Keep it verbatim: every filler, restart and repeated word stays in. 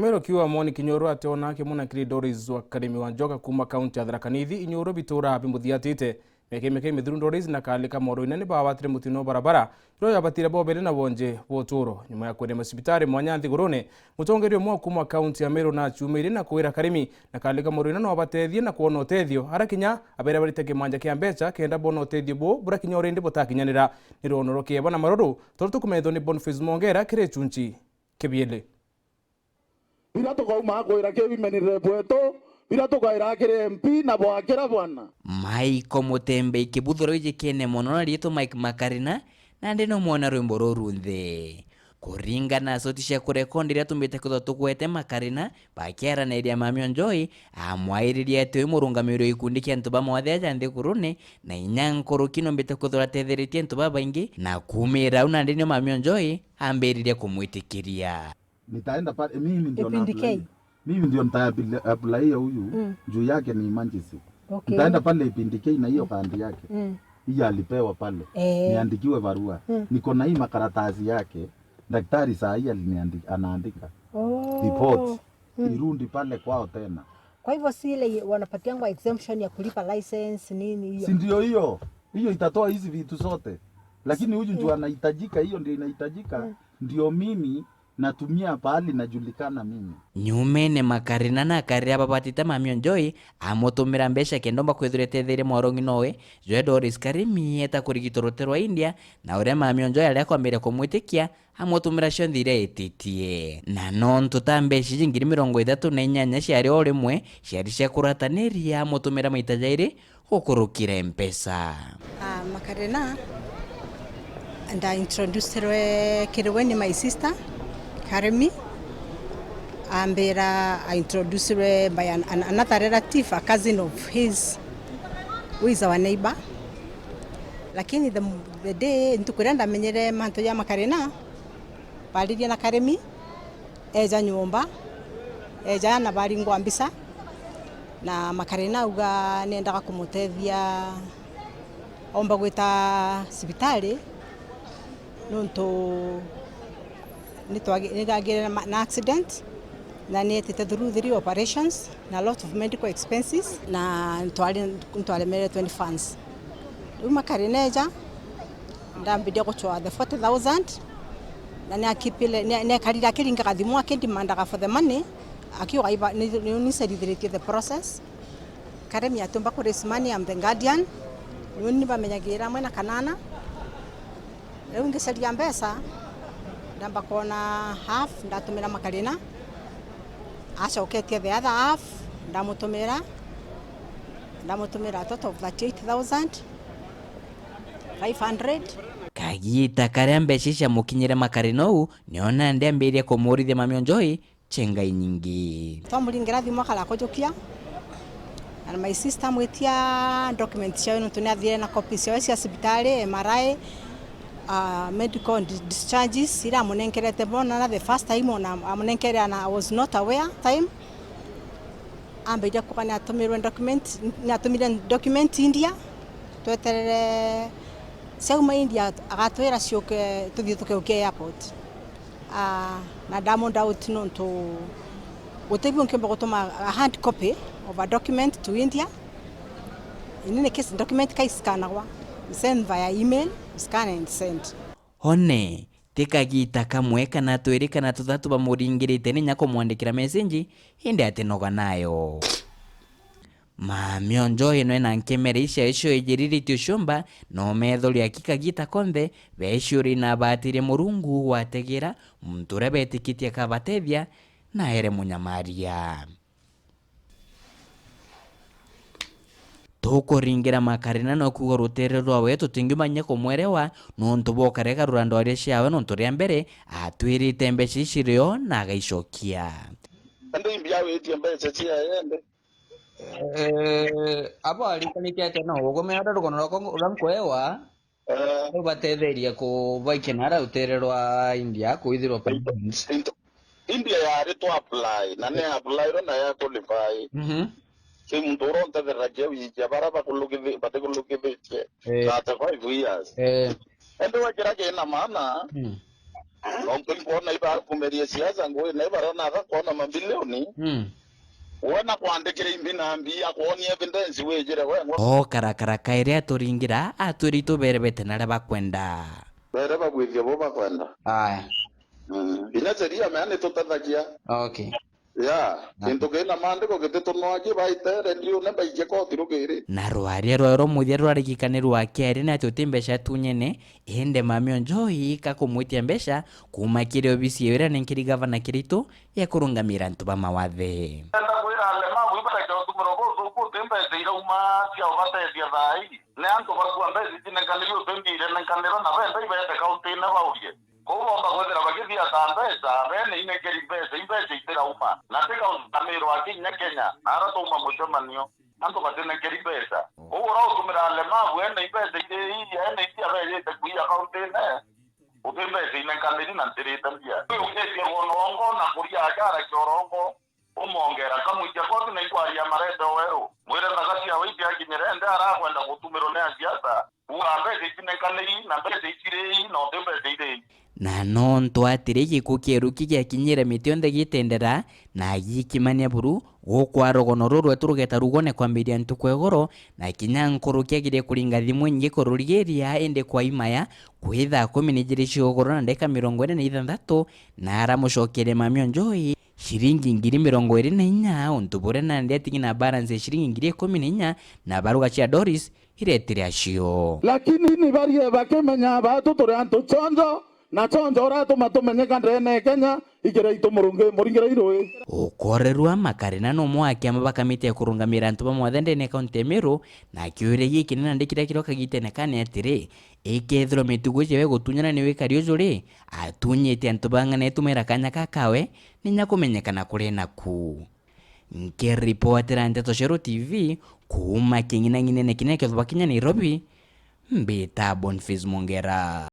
Pero kiuga moni kinyoro ati ona kimwe na kiri Doris wa Karimi wa Njoka kuma kaunti ya Tharaka Nithi, inyoro bitura bimuthiatite. Miaka, miaka mithiru Doris na Kalika Moroina ni baawatire mutino barabara, iria yabatire bobere na wonje bwa uturo. Nyuma ya kwenda masibitari mwanya nthigurune, mutongeria umwe kuma kaunti ya Meru na aciumire na kwira Karimi na Kalika Moroina no abatethie na kwona utethio, ara kinya abere barite kimanja kia mbeca kenda bona utethio bu bura kinya urindi butakinyanira. Ni rwono rwa kieba na maruru, tontu tukumethwa ni Boniface Mongera kiri Chunchi Kibiele. Biria tukauma kwira kiri women rep wetu, biria tukaira kiri M P na bwakira bwana. Maiko Mutembei kibutho riu ijikene mono na riitwa Mike Makarina, nandi no mwona rwimbo ruru nthi. Kuringana na sauti cia kurekondi iria tumbite kwithwa tugwete Makarina bakiaraniria Mami Onjoi, amwairirie ati ui murungamiri wa gikundi kia antu ba mawathe aja nthigurune, na inya nkuruki numbite kwithwa atetheritie antu babaingi, na kumira au nandi nio Mami Onjoi ambiririe kumwitikiria. Nitaenda pale, mimi ndio na Ipindikei. Apply. Mimi ndio nita apply, apply huyu, mm, juu yake ni emergency. Okay. Nitaenda pale Ipindikei na hiyo, mm, kandi yake. Mm. Hii alipewa pale. Eh. Niandikiwe barua. Mm. Niko na hii makaratasi yake. Daktari saa hii aliniandi-, anaandika. Oh. Report. Mm. Irundi pale kwao tena. Kwa hivyo si ile wanapatiangwa exemption ya kulipa license, nini hiyo? Si ndio hiyo? Hiyo itatoa hizi vitu zote. Lakini huyu ndio, mm, anahitajika, hiyo ndio inahitajika. Mm. Ndio mimi natumia pahali najulikana mimi. Nyumene Makarina na akarira babatite Mami Onjoi, amutumira mbeca kenda omba kwithira etetheria mwarongi nowe, jwe Doris Karimi eta kurigitwa rute rwa India, na uria Mami Onjoi aria akwambire kumwitikia, amutumira cionthe iria etitie. Na nontu ta mbeca iji ngiri mirongo ithatu na inyanya ciari o rimwe, ciari cia kurataniria, amutumira maita jairi, gukurukira Mpesa. Ah, Makarena, nda introducirwe kiri we ni my sister, Karemi. Ambira I introducirwe by an, an, another relative, a cousin of his, who is our neighbor. Lakini the, the day, ntuku iria ndamenyere mantu ja Makarena, baririe na Karemi, eja nyomba, eja na baringwa mbica, na Makarena auga nendaga kumutethia omba gwita cibitari, nontu nitwagi-, niragire na ma-, na accident, na nietite through three operations na a lot of medical expenses, na ntwari-, ntwaremeretwe ni funds. Riu Makarena eja, ndambiria guchwa the forty thousand, na niakipile, ni, niekarire akiringaga thimu akindimandaga for the money, akiuga iba, ni, ni, nicerithiritie the process. Karemi atiumba ku raise money, I'm the guardian. Niuni bamenyagira amwe na kanana. Riu ngicaria mbeca, ndamba kwona half, ndatumira Makarena. Acoketie the other half, ndamutumira, ndamutumira a total of thirty-eight thousand five hundred. Kagiita karia mbeca ici ciamukinyire Makarena uu, nio nandi ambiririe kumurithia Mami Onjoi chenga inyingi. Twamuringira thimu akarakujukia, and my sister amwitia documents ciawe, nontu ni athire na copies ciawe cia cibitari, M R I, ah, medical di-, discharges, iria amunenkerete bona na the first time ona amunenkere and I was not aware time. Ambiriria kuuga ni atumirwe document, ni atumire document India, tweterere ciauma India agatwira ciuke tuthii tukeukie airport. Ah, na ndamu doubt nontu guti biu nkiumba gutuma a hard copy of a document to India. In any case, document ka iscanagwa, send via email, scan and send. One, ti kagiita kamwe kana twiri kana tuthatu bamuringirite ni nya kumwandikira message, indi atinoga nayo. Mami Onjoi no ena nkemere icia icio ijiriritio ciumba, no methori aki kagiita konthe, be ciuri na abatire Murungu gwategera muntu uria betikitie akabatethia, na ere munyamaria. Tukuringira Makarena no kuuga rutere rwawe tutingiumanya kumwerewa, nontu bwa ukarega rurando aria ciawe, nontu ria mbere atwirite mbeca ici rio na agaicokia. Ende imbi awitie mbeca cia ende. Eh, abo arikanitie atia no ugume ada rugono rwakwa uria nkwewa? Eh. Riu batetheria kubaikia na ara rutere rwa India kwithirwa into, into, India yari twa apply, na ni apply ro na ya qualify. Mhm. Ki muntu uria untetheragia wikia bara bakulukithi-, batikulukithitie, eh, thirty-five years. Eh. Ende wekira kina maana, mm, Nontu inkwona ibakumerie siasa ngugi na ibarona aga kwona mabilioni. Mm. We na kwandikira imbi na mbi, akwonia evidence wijire we ngo- O karakara kairi aturingira, atwiri ituberebete na aria bakwenda. Bere bagwithia bo bakwenda. Aya. Mm. Inya sheria mea nitutethagia. Okay. Ya, na gintu kina maandiko gititunoa ki baite rendiune baikie koti rukiri. Na rwaria rwao rwa muthia rwarigikani rwa kiari ni ati uti mbeca atunyene, indi Mami Onjoi kakumwitia mbeca kuuma kiri obisi iria nenkeri gavana Kiraitu ya kurungamira antu ba mawathe. Enda kwira alemavu ibareke utumiro buthuku uti mbeca irauma cia ubatethia thaa ii. Ni antu bakua mbeca icinenkaniri uti mbire nenkanira na benda ibete kauntine baurie. Kou boomba kwithira bagithiata mbeca, bene inenkeri mbeca, imbeca itirauma. Na ti kaunti ta Meru aki inya Kenya, na ara twauma mucemanio, antu batinenkeri mbeca. Kou ura utumira alemavu, ene imbeca iri ii, ene iria bejite kuia kauntine, uti mbeca inenkaniri na ntirite mbia. Ukitie bono ongo na kuria aja arakia orongo, umongera, kamwikia koti na ikwaria marete o weru. Mwire thaga cia waiti akinyire, ende arakwenda gutumirwo ni asiasa. Kuuga mbeca icinenkaniri na mbeca iciri ii, na uti mbeca iri ii. Na nontu atiri gikuo kieru ki giakinyire miti yonthe gitendera, na agikimania buru, gukwa rugono ruru rwetu rugeta rugone kwambiria ntuku ya igoro, na kinya nkuruki agirie kuringa thimu ingi kururigiria, indi kwa imaya, kwi thaa kumi na ijiri cia ugoro na ndagika mirongo iri na ithanthatu, na aramucokeria Mami Onjoi ciringi ngiri mirongo iri na inya, untu buria nandi atigi na balance ya ciringi ngiri ikumi na inya, na baruga cia Doris iretire acio. Lakini ni barie bakimenya batu turi antu chonjo, na chonjo uratuma tumenyeka ndene ya Kenya, ikira itu murungi, muringire irui. Ukorerua Makarina numwe wa kiama ba kamiti ya kurungamira antu ba mawathe ndene ya kaunti ya Meru, na akiuria gikinene nandi kiria kiroka gitene kani atiri, ikethirwa mitugo icio ya gutunyana ni wikari uju ri, atunyite antu bang'ana itumira kanya kakawe, ni nya kumenyekana kuri naku. Nkiripotera Nteto Cieru T V kuuma king'inang'inene kinya kiathuba kinya Nairobi, mbita Boniface Mwongera.